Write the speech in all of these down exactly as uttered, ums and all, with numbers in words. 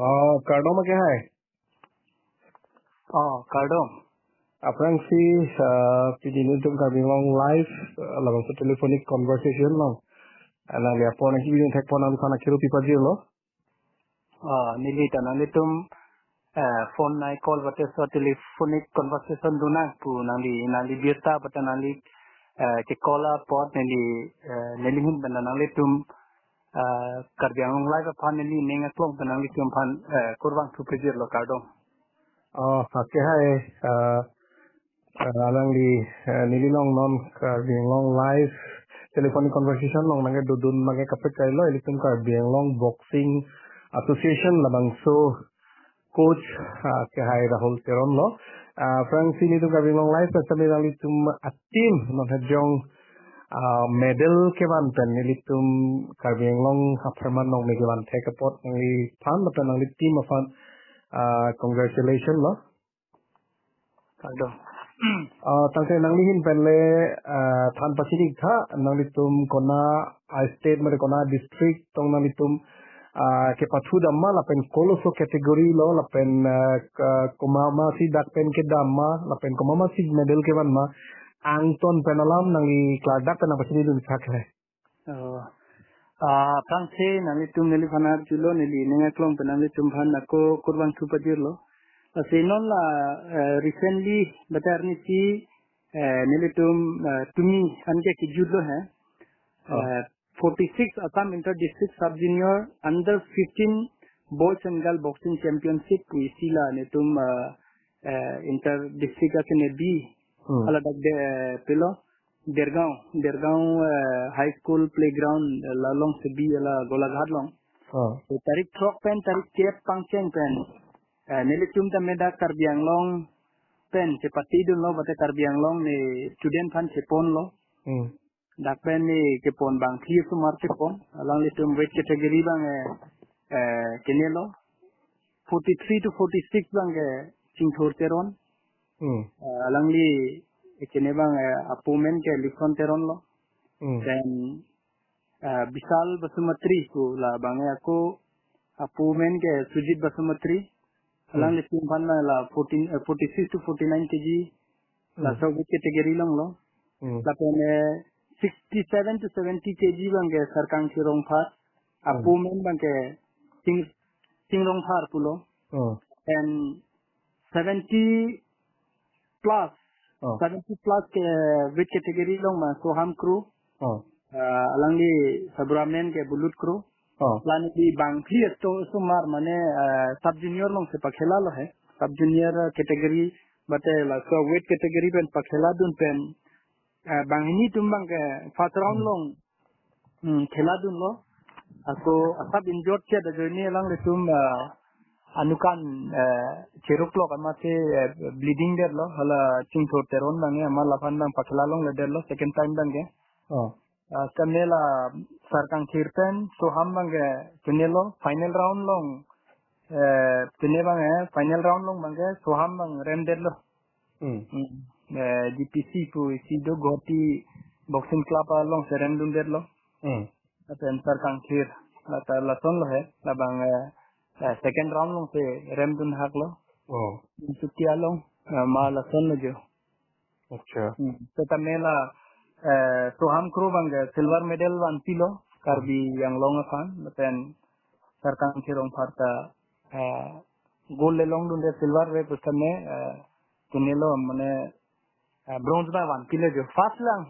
Oh, kardom ake hai. Oh, kardom. Aphrangsi, ah, pini nelitum Karbi Anglong Live, ah, labangso telephonic conversation along, ah, nangli apor nangkebiding thekpon nangphan akiru pipajirlo. Ah, neli ta nanglitum, eh, phone nai call bate so telephonic conversation do nang pu nangli, nangli birta bate nangli, eh, ke call apot neli, eh, neli hin benda nanglitum, eh, Karbi Anglong Live aphan neli ning aklong pen nanglitum aphan, eh, kurvangthu pajirlo, kardom. Oh, ake hai, eh, eh, alangli, eh, neli along non Karbi Anglong Live telephonic conversation along nangkedodun abangke kaprek kailo, ilitum Karbi Anglong Boxing Association labangso coach, ah, ake hai Rahul Teron lo. Ah, aphrangsi nelitum Karbi Anglong Live, pen sami nanglitum a-team non hajong, ah, medal kevan pen nelitum Karbi Anglong apharman along me kevan thek apot nangliphan lapen nangli team aphan, ah, congratulations lo. Kardom. Ah, tangte nangli hin pen le, ah, than pachini tha, nanglitum kona a-state mate kona district tong nanglitum, ah, kepathu dam ma lapen koloso category lo lapen, ah, ka-, komatsi dak pen kedam ma lapen komatsi medal kevan ma, angton pen alam nangli klardak pen nangpachinidun tha ke. Oh. Ah, aphrangsi nanglitum neliphan arjulo, neli ning aklong pen nanglitum aphan ako kurvangthu pajirlo. Lasi non la, eh, recently bate arnisi, eh, nelitum, eh, tumi anke kejutlo he. Oh. Eh, forty-six Assam Inter District Sub Junior Under fifteen Boys and Girl Boxing Championship pu isi la nelitum, eh, eh, Inter District ake ne bi. Hmm. Hala dak de, eh, pilo Dergaon, Dergaon, eh, High School Playground, eh, la alongsi bi hala Golaghat along. Oh. So, tarik throk pen tarik kep pangcheng pen, eh, nelitum tame dak Karbi Anglong pen chepatidunlo, bate Karbi Anglong ne student aphan cheponlo. Hmm. Dak pen ne kepon bangphli osomar kepon. Alanglitum weight category abang, eh, eh, kenelo. Forty-three to forty-six abangke Chingthur Teron. Hmm. Eh, alangli, eh, kene abang, eh, apo amen ke Lipson Teron lo. Hmm. Then, eh, Bisal Basumatri pu labang, eh, ako apo amen ke Sujit Basumatri. Hmm. Alanglitum aphan la fourteen, eh, forty-six to forty-nine K G. Hmm. Laso weight category along lo. Hmm. Lapen, eh, sixty-seven to seventy K G abangke Sarkangthir Rongphar. Hmm. Apo amen abangke Sing, Sing Rongphar pulo. Hmm. And seventy plus, oh, seventy plus ke weight category along ma Soham Kro. Oh. Ah, alangli sabra amen ke Bulut Kro. Oh. Lasi bangphli ato osomar mane, ah, sub junior alongsi pakhelalo he. Sub junior, ah, category, bate laso weight category pen pakheladun pen, ah, banghini atum abangke first round, hmm, along, hmm, kheladunlo. Ako asap injured ke ajoine alanglitum, ah, anukan, ah, cheruk lo amatsi, ah, bleeding detlo. Hala Chingthur Teron abang, eh, amat laphan abang pakhela longle detlo second time abangke. Oh. Ah, tame la Sarkangthir pen Soham abangke chinilo final round along, eh, chini abang, eh, final round along abangke Soham abang remdetlo. Hmm. Hmm. Eh, G P C pu isi do Guwahati Boxing Club alongsi remdundetlo. Hmm. Lapen Sarkangthir, lata lasonlo he, labang, eh, eh, second round alongsi remdun haklo. Oh. Chuti along, eh, ma lasonlo jo. Acha. Hmm. Setame la, eh, Soham Kro abangke silver medal vanpilo, Karbi Anglong aphan, lapen Sarkangthir Rongphar ta, eh, gold le longdunde, silver re pusitame, eh, chinilo mane, eh, bronze abang vanpilo jo. First lang,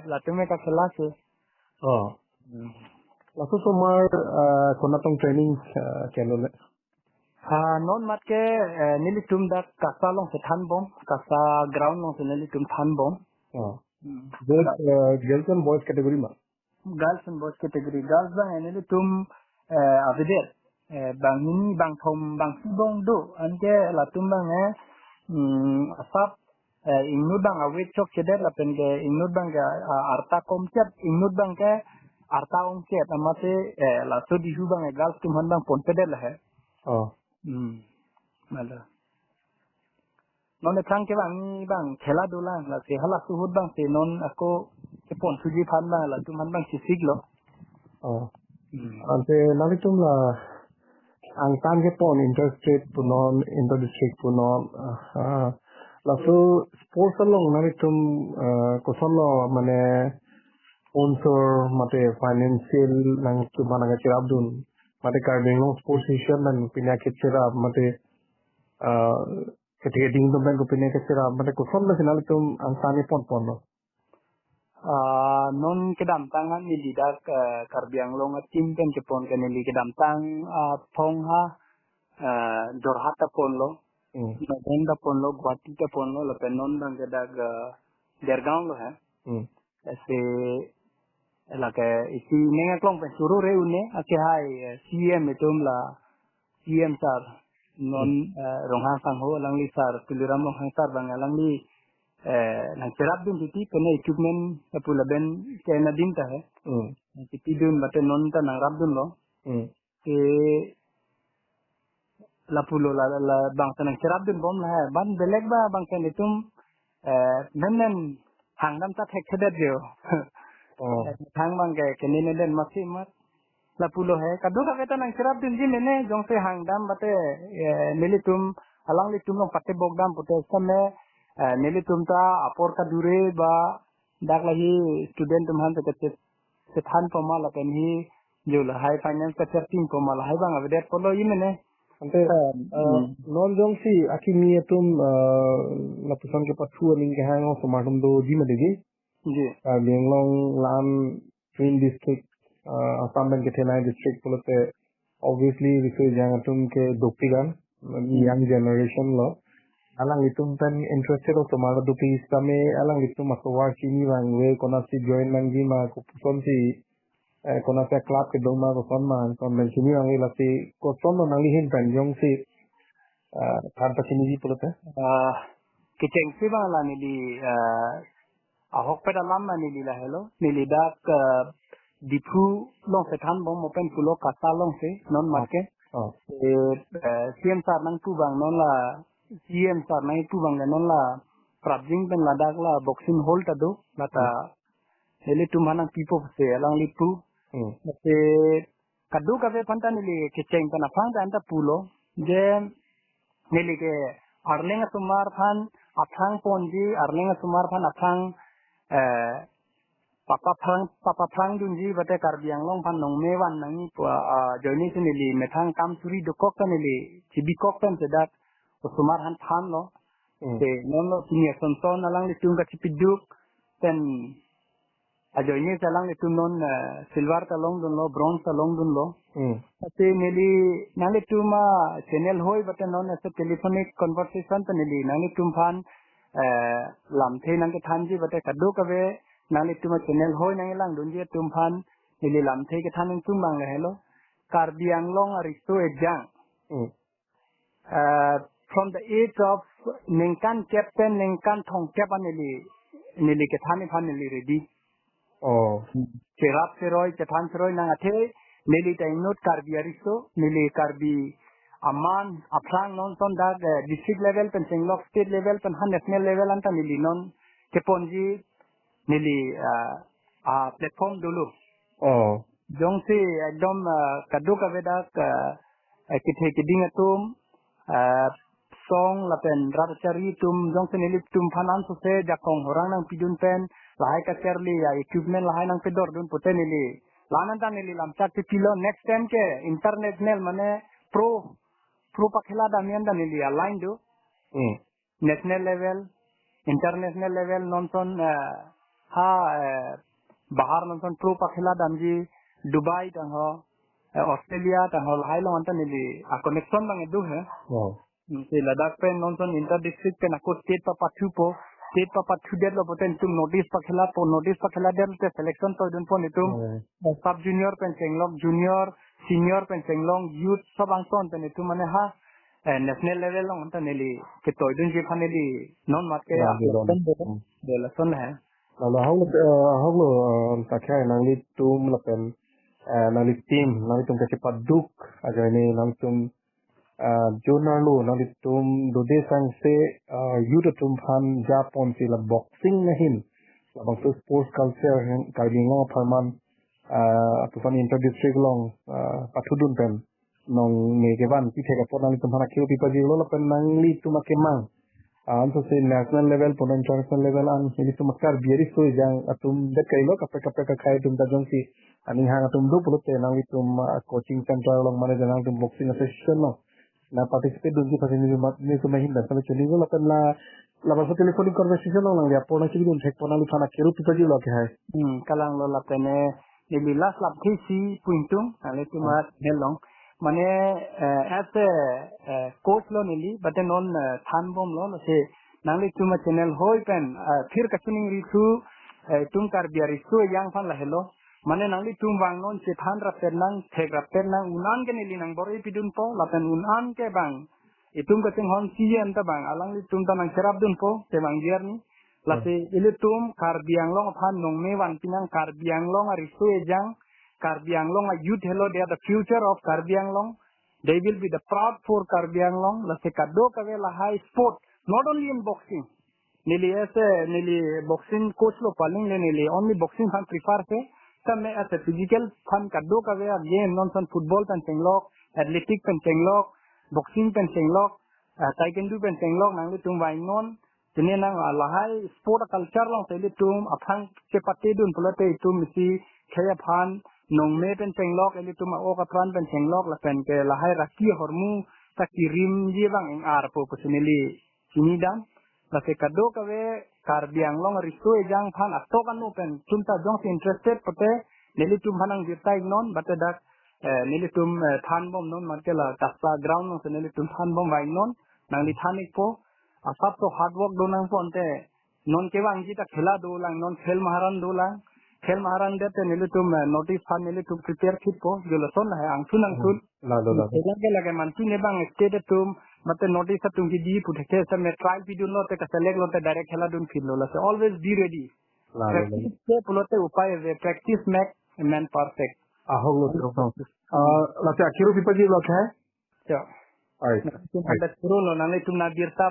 latum ke kakhela si. Oh. Hmm. Laso osomar, eh, konat tong training, eh, kelole? Ah, non amat ke, eh, nelitum dak KASA alongsi thanbom, KASA ground alongsi nelitum thanbom. Oh. Hmm. Both, eh, girls and boys category ma? Girls and boys category. Girls abang, eh, nelitum, eh, avedet. Eh, banghini, bangthom, bangsi abang do. Anke latum abang, eh, hmm, asap, eh, ingnut abang aweight chokchedet lapen ke ingnut abangke, ah, arta komchet, ingnut abangke arta ongchet, amatsi, eh, laso dihu abang, eh, girls atum aphan abang ponpedet la he. Oh. Hmm. Mala. Non ephrang ke abang, abang khela dolang, lasi halaso ahut abangsi non ako keponthuji aphan abang, latum aphan abang chisiklo. Oh. Hmm. Ante nanglitum la angtan kepon inter-state punon, inter-district punon, ah, ah. Laso sports along nanglitum, ah, kosonlo mane sponsor mate financial nangtum aphan nangkacherapdun. Mate Karbi Anglong Sports Association pen pine kacherap mate, ah, kethe keding atum pen ko pine kacherap mate kosonlo si nanglitum angtan keponponlo. Ah, non kedamtang an neli dak, eh, Karbi Anglong a-team pen kepon ke neli kedamtang, ah, thong ha, eh, Jorhat ta ponlo, Hmm. Nagaon ta ponlo, Guwahati ta ponlo, lapen non abang ke dak, eh, Dergaon lo he. Hmm. Ase lake isi neng aklong pen suru re une, ake hai, eh, C M itum la, C M sir, non, Hmm. eh, Ronghang sangho, alangli sir, Tuliram Ronghang sir abang alangli, eh, nangcherapdun titi, pen equipment, eh, pu lapen ke nadin ta he. Hmm. Nangkipidun, mate non ta nangrapdunlo. Hmm. Ke lapulo la, la, bang ta nangcherapdunbom la he. Ban belek ba bang ke netum, eh, men men hangdam ta thekthedet jo. Oh. Eh, thang bang ke kene ne den masi mat. Lapulo he. Kadokave ta nangcherapdunji mene jongsi hangdam mate, eh, nelitum, alanglitum along patebokdam pute same, eh, nelitum ta apor kadure ba dak lahi student atum aphan ta kachet chethanpo ma lapen hi jo lahai finance kachertingpo ma lahai bang avedetpo lo imene. Ante, Um, eh, mm. non jongsi akimi atum, eh, lapuson kepathu aning kehang osomar atum doji ma dei. Ji. Karbi Anglong la-an Twin District, eh, Assam pen kethenei district pulote obviously riso ejang atum ke dopik an, Mm. young generation lo. Alanglitum pen interested osomar dopik sitame alanglitum atovar chini vangve, konatsi join nangji ma, kopuson si, eh, konatsi club kedo ma, koson ma, kon pen chini vangve, lasi kosonlo nangli ahin pen jongsi, eh, than pachiniji pulote? Ah, kechengsi bang la neli, eh, ahokpet alam ma neli lahelo. Neli dak, eh, Diphu along si thanbom, mo pen pulo KASA along si, non Oh. mat ke. Oh. Eh, eh, C M sir nangpu bang non la, C M sir nangpu bang ke non la, prapjin pen ladak la boxing hall ta do, lata Hmm. nelitum aphan nangpipo si alangli pu. Hmm. Si kadokave aphan ta neli kecheng pen aphrang ta anta pulo. Je neli ke arleng asomar aphan aphrang ponji, arleng asomar aphan aphrang, eh, papaphrang, papaphrang dunji, mate Karbi Anglong aphan nongme van nangji pu, ah, ajoine si neli methang kam suri dokok ta neli chibikok pen si dak osomar aphan thanlo. Hmm. Si non lo senior son son alanglitum kachipiduk pen ajoine si alanglitum non, eh, silver ta longdunlo, bronze ta longdunlo. Hmm. Lasi neli nanglitum a-channel hoi mate non ase telephonic conversation ta neli nanglitum aphan, eh, lamthe nangkethanji mate kadokave nanglitum a-channel hoi nanglangdunji atum aphan neli lamthe kethan ingtung bang lahelo. Karbi Anglong ariso ejang. Hmm. Uh, from the age of ningkan kep pen ningkan thomkep an neli, neli kethan aphan neli ready. Oh. Cherap cheroi, chethan cheroi nang athe, neli ta inut Karbi ariso, neli Karbi aman, aphrang non son dak, eh, district level pen chenglok, state level pen ha national level anta neli non keponji neli, ah, ah, platform dolo. Oh. Jongsi ekdom, ah, kadokave dak, ah, eh, kethe keding atum, ah, song lapen rat kachari atum, jongsi nelitum aphan ansose jakong horang nangpidun pen, lahai kacharli, ya, equipment lahai nangpedordun pute neli. La-an anta neli lamchak pipilo, next time ke international mane pro, pro pakhela dam anta neli align do. Hmm. National level, international level, non son, eh, ha, eh, bahar non son pro pakhela damji, Dubai tangho, eh, Australia tangho, lahai along anta neli a-connection bang do he. Wow. Hmm, si ladak pen non son inter district pen ako state papathupo, state papathudetlo pute netum North East pakhelapo, North East pakheladetlo te selection toidunpo netum. Hmm. Eh, sub junior pen chenglok junior, senior pen chenglok youth, sob angton pen netum mane ha, eh, national level along anta neli ketoidunji aphan neli non mat ke Ya, a-platform dolo. Hmm. Dolo son he. Lalo ahok lo, eh, ahok lo, eh, takhai nanglitum lapen, eh, nangli team, nanglitum kachepaduk ajoine nanglitum, eh, journal lo, nanglitum dode sangse, eh, youth atum aphan japonsi la boxing ahin, labangso sports culture ahin, Karbi Anglong apharman, eh, atum aphan inter district along, eh, pathudun pen. nongme kevan pithek apot nanglitum aphan akhiru pipajirlo lapen nanglitum akemang, ah, ansose national level pu international level an ilitum Karbi ariso ejang atum det kailo, kaprek kaprek akhei atum ta jongsi aning hang atum do pulote nanglitum, ah, coaching center along mane jang nangtum boxing association along na participate dunji pasi nelitum, nelitum ahin dak sale choninglo lapen la, labangso telephonic conversation along nangli apor nangchibidun thekpo, nangliphan akhiru pipajirlo ke hai. Hmm, kalanglo lapen, eh, neli last lap thesi pu ingtung, nanglitum, ah, nelong. Mane, eh, as a, eh, coach lo neli, but then non, eh, thanbomlo, lasi nanglitum achannel hoi pen, eh, phir kachiningri thu, eh, itum Karbi ariso ejang aphan lahelo. Mane nanglitum vangnon, chethan rapet nang, thek rapet nang, un-an ke neli nangbor-i pidunpo, lapen un-an ke bang itum kachinghon C M ta bang alanglitum ta nangcherapdunpo, kevang biar ni. Lasi ilitum Karbi Anglong aphan nongme vanpi nang, Karbi Anglong ariso ejang, Karbi Anglong a-youth helo, they are the future of Karbi Anglong. They will be the proud for Karbi Anglong. Lasi kadokave lahai sport, not only in boxing. Neli as a, neli boxing coach lo, paling le neli only boxing aphan prefer se. Tame as a physical aphan kadokave a-game, non ason football pen chenglok, athletic pen chenglok, boxing pen chenglok, ah, taekwondo pen chenglok, nanglitum vangnon. Pini nang, ah, lahai sport culture along si ilitum aphan chepatedun pulote itum isi khei aphan nongme pen chenglok, ilitum a-ok apran pen chenglok, lapen ke lahai raki ahormu ta kirimji abang ing-arpo pusi neli chinidam. Lasi kadokave Karbi Anglong ariso ejang aphan atok anu pen itum ta jongsi interested pulote nelitum aphan nangbirta iknon, but dak, eh, nelitum, eh, thanbomnon, mate la kasta ground alongsi nelitum thanbom vangnon, nangli than ikpo, asapso hard work do nangpo ante, non kevangji ta khela dolang, non khel maharan dolang, khel maharan det te nelitum, eh, notice aphan nelitum prepare thitpo, jo lason lahai angthun angthun. Lalo, lalo. Lake lake mantu ne bang state atum, mate notice atum kidi pu thekthek same trial pidunlo te kaselect lote direct khela dunphitlo, lasi always be ready. Lalo, lalo. Practice ke pulote upai ave, practice make a man perfect. Ahok lo, ahok lo. Ah, lasi akhiru pipajirlo ke? Ya. Ai. Nanglitum ai. Pada suruh lo, nanglitum nabirta